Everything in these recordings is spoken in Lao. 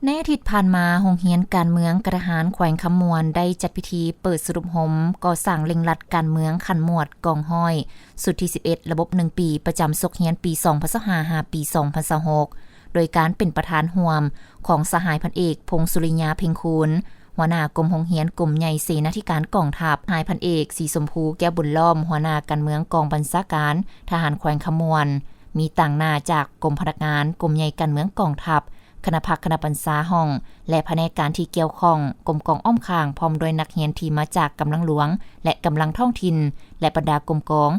ໃນອາທິດຜ່ານມາ, ໂຮງຮຽນການເມືອງກະທະຫານແຂວງຄຳມ່ວນ ໄດ້ຈັດພິທີເປີດຊຸດອົບຮົມກໍ່ສ້າງເລັ່ງລັດການເມືອງຂັ້ນໝວດກອງຮ້ອຍ ຊຸດທີສິບເອັດ ລະບົບໜຶ່ງປີ ປະຈຳສົກຮຽນປີສອງພັນຊາວຫ້າ ຫາ ປີສອງພັນຊາວຫົກ ໂດຍການເປັນປະທານຮ່ວມຂອງສະຫາຍພັນເອກ ພົງສຸລິຍາ ເພັງຄູນ ຫົວໜ້າກົມໂຮງຮຽນກົມໃຫຍ່ເສນາທິການກອງທັບ, ສະຫາຍພັນເອກ ສີຊົມພູ ແກ້ວບຸນລ້ອມ ຫົວໜ້າການເມືອງກອງບັນຊາການທະຫານແຂວງຄຳມ່ວນ, ມີຕາງໜ້າຈາກກົມພະນັກງານ, ກົມໃຫຍ່ການເມືອງກອງທັບ, ຄະນະພັກຄະນະບັນຊາຫ້ອງ ແລະ ພະແນກການທີ່ກ່ຽວຂ້ອງ, ກົມກອງອ້ອມຂ້າງ ພ້ອມດ້ວຍນັກຮຽນທີ່ມາຈາກກຳລັງຫຼວງ ແລະ ກຳລັງທ້ອງຖິ່ນ ແລະ ບັນດາກົມກອງ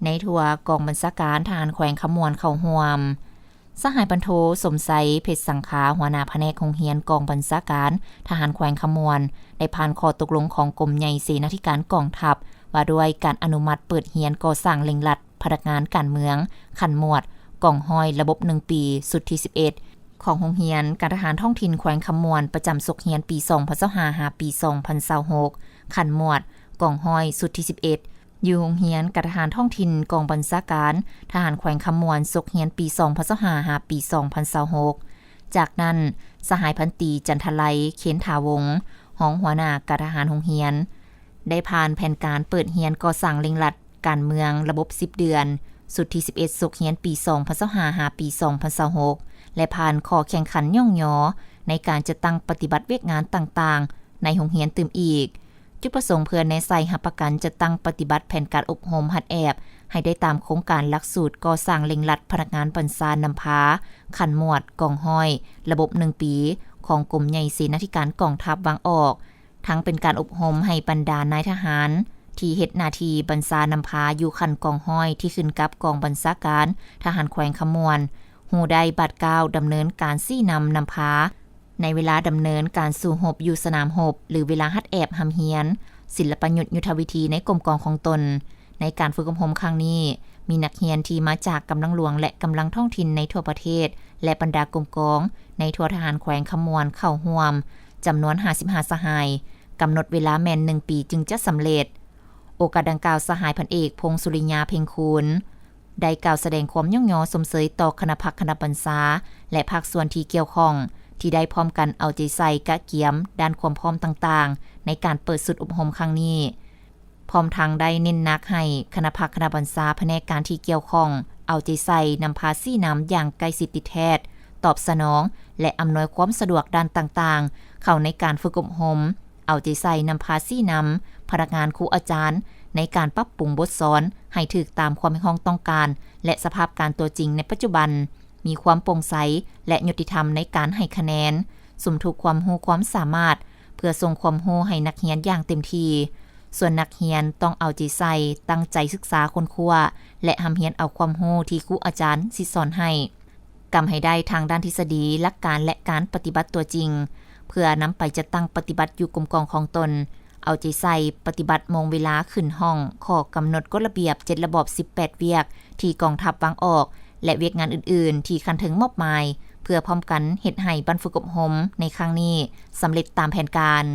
ໃນທົ່ວກອງບັນຊາການທະຫານແຂວງຄຳມ່ວນເຂົ້າຮ່ວມ. ສະຫາຍພັນໂທ ສົມໄຊ ເພັດສັງຄາ ຫົວໜ້າພະແນກໂຮງຮຽນກອງບັນຊາການທະຫານແຂວງຄຳມ່ວນ ໄດ້ຜ່ານຂໍ້ຕົກລົງຂອງກົມໃຫຍ່ເສນາທິການກອງທັບ ວ່າດ້ວຍການອະນຸມັດເປີດຮຽນກໍ່ສ້າງເລັ່ງລັດພະນັກງານການເມືອງຂັ້ນໝວດກອງຮ້ອຍລະບົບໜຶ່ງປີ ຊຸດທີສິບເອັດ ຂອງໂຮງຮຽນການທະຫານທ້ອງຖິ່ນແຂວງຄຳມ່ວນ ປະຈຳສົກຮຽນປີສອງພັນຊາວຫ້າ ຫາ ປີສອງພັນຊາວຫົກ ຂັ້ນໝວດກອງຮ້ອຍ ຊຸດທີສິບເອັດ ຢູ່ໂຮງຮຽນການທະຫານທ້ອງຖິ່ນກອງບັນຊາການທະຫານແຂວງຄຳມ່ວນ ສົກຮຽນປີສອງພັນຊາວຫ້າ ຫາ ປີສອງພັນຊາວຫົກ. ຈາກນັ້ນ, ສະຫາຍພັນຕີ ຈັນທະໄລ ເຄນຖາວົງ ຮອງຫົວໜ້າການທະຫານໂຮງຮຽນ ໄດ້ຜ່ານແຜນການເປີດຮຽນກໍ່ສ້າງເລັ່ງລັດການເມືອງລະບົບສິບເດືອນ ຊຸດທີສິບເອັດ ສົກຮຽນປີສອງພັນຊາວຫ້າ ຫາ ປີສອງພັນຊາວຫົກ ແລະ ຜ່ານຂໍ້ແຂ່ງຂັນຍ້ອງຍໍໃນການຈັດຕັ້ງປະຕິບັດວຽກງານຕ່າງໆໃນໂຮງຮຽນຕື່ມອີກ. ຈຸດປະສົງເພື່ອແນໃສ່ຮັບປະກັນຈັດຕັ້ງປະຕິບັດແຜນການອົບຮົມຫັດແອບໃຫ້ໄດ້ຕາມໂຄງການຫຼັກສູດກໍ່ສ້າງເລັ່ງລັດພະນັກງານບັນຊານຳພາຂັ້ນໝວດກອງຮ້ອຍລະບົບໜຶ່ງປີ ຂອງກົມໃຫຍ່ເສນາທິການກອງທັບວາງອອກ, ທັງເປັນການອົບຮົມໃຫ້ບັນດານາຍທະຫານທີ່ເຮັດໜ້າທີ່ບັນຊານຳພາຢູ່ຂັ້ນກອງຮ້ອຍທີ່ຂຶ້ນກັບກອງບັນຊາການທະຫານແຂວງຄຳມ່ວນ ຮູ້ໄດ້ບາດກ້າວດຳເນີນການຊີ້ນຳນຳພາ ໃນເວລາດຳເນີນການສູ້ຮົບຢູ່ສະໜາມຮົບ ຫຼື ເວລາຫັດແອບຮ່ຳຮຽນສິນລະປະຍຸດຍຸດທະວິທີໃນກົມກອງຂອງຕົນ. ໃນການຝຶກອົບຮົມຄັ້ງນີ້, ມີນັກຮຽນທີ່ມາຈາກກຳລັງຫຼວງ ແລະ ກຳລັງທ້ອງຖິ່ນໃນທົ່ວປະເທດ ແລະ ບັນດາກົມກອງໃນທົ່ວທະຫານແຂວງຄຳມ່ວນເຂົ້າຮ່ວມຈຳນວນຫ້າສິບຫ້າສະຫາຍ, ກຳນົດເວລາແມ່ນໜຶ່ງປີຈຶ່ງຈະສຳເລັດ. ໂອກາດດັ່ງກ່າວ, ສະຫາຍພັນເອກ ພົງສຸລິຍາ ເພັງຄູນ ໄດ້ກ່າວສະແດງຄວາມຍ້ອງຍໍຊົມເຊີຍຕໍ່ຄະນະພັກຄະນະບັນຊາ ແລະ ພາກສ່ວນທີ່ກ່ຽວຂ້ອງ ທີ່ໄດ້ພ້ອມກັນເອົາໃຈໃສ່ກະກຽມດ້ານຄວາມພ້ອມຕ່າງໆ ໃນການເປີດຊຸດອົບຮົມຄັ້ງນີ້, ພ້ອມທັງໄດ້ເນັ້ນໜັກໃຫ້ຄະນະພັກຄະນະບັນຊາພະແນກການທີ່ກ່ຽວຂ້ອງ ເອົາໃຈໃສ່ນຳພາຊີ້ນຳຢ່າງໃກ້ຊິດຕິດແທດ, ຕອບສະໜອງ ແລະ ອຳນວຍຄວາມສະດວກດ້ານຕ່າງໆ ເຂົ້າໃນການຝຶກອົບຮົມ, ເອົາໃຈໃສ່ນຳພາຊີ້ນຳພະນັກງານຄູອາຈານໃນການປັບປຸງບົດສອນໃຫ້ຖືກຕາມຄວາມຮຽກຮ້ອງຕ້ອງການ ແລະ ສະພາບການຕົວຈິງໃນປັດຈຸບັນ, ມີຄວາມໂປ່ງໃສ ແລະ ຍຸຕິທຳໃນການໃຫ້ຄະແນນ, ສຸມທຸກຄວາມຮູ້ຄວາມສາມາດ ເພື່ອສົ່ງຄວາມຮູ້ໃຫ້ນັກຮຽນຢ່າງເຕັມທີ່. ສ່ວນນັກຮຽນຕ້ອງເອົາໃຈໃສ່, ຕັ້ງໃຈສຶກສາຄົ້ນຄວ້າ ແລະ ຮ່ຳຮຽນເອົາຄວາມຮູ້ທີ່ຄູອາຈານສິດສອນໃຫ້. ກຳໃຫ້ໄດ້ທາງດ້ານທິດສະດີ, ຫຼັກການ ແລະ ການປະຕິບັດຕົວຈິງ, ເພື່ອນຳໄປຈັດຕັ້ງປະຕິບັດຢູ່ກົມກອງຂອງຕົນ. ເອົາໃຈໃສ່ປະຕິບັດໂມງເວລາຂຶ້ນຫ້ອງ, ຂໍ້ກຳນົດກົດລະບຽບເຈັດລະບອບສິບແປດວຽກທີ່ກອງທັບວາງອອກ ແລະ ວຽກງານອື່ນໆທີ່ຂັ້ນເທິງມອບໝາຍ, ເພື່ອພ້ອມກັນເຮັດໃຫ້ບັ້ນຝຶກອົບຮົມໃນຄັ້ງນີ້ສຳເລັດຕາມແຜນການ.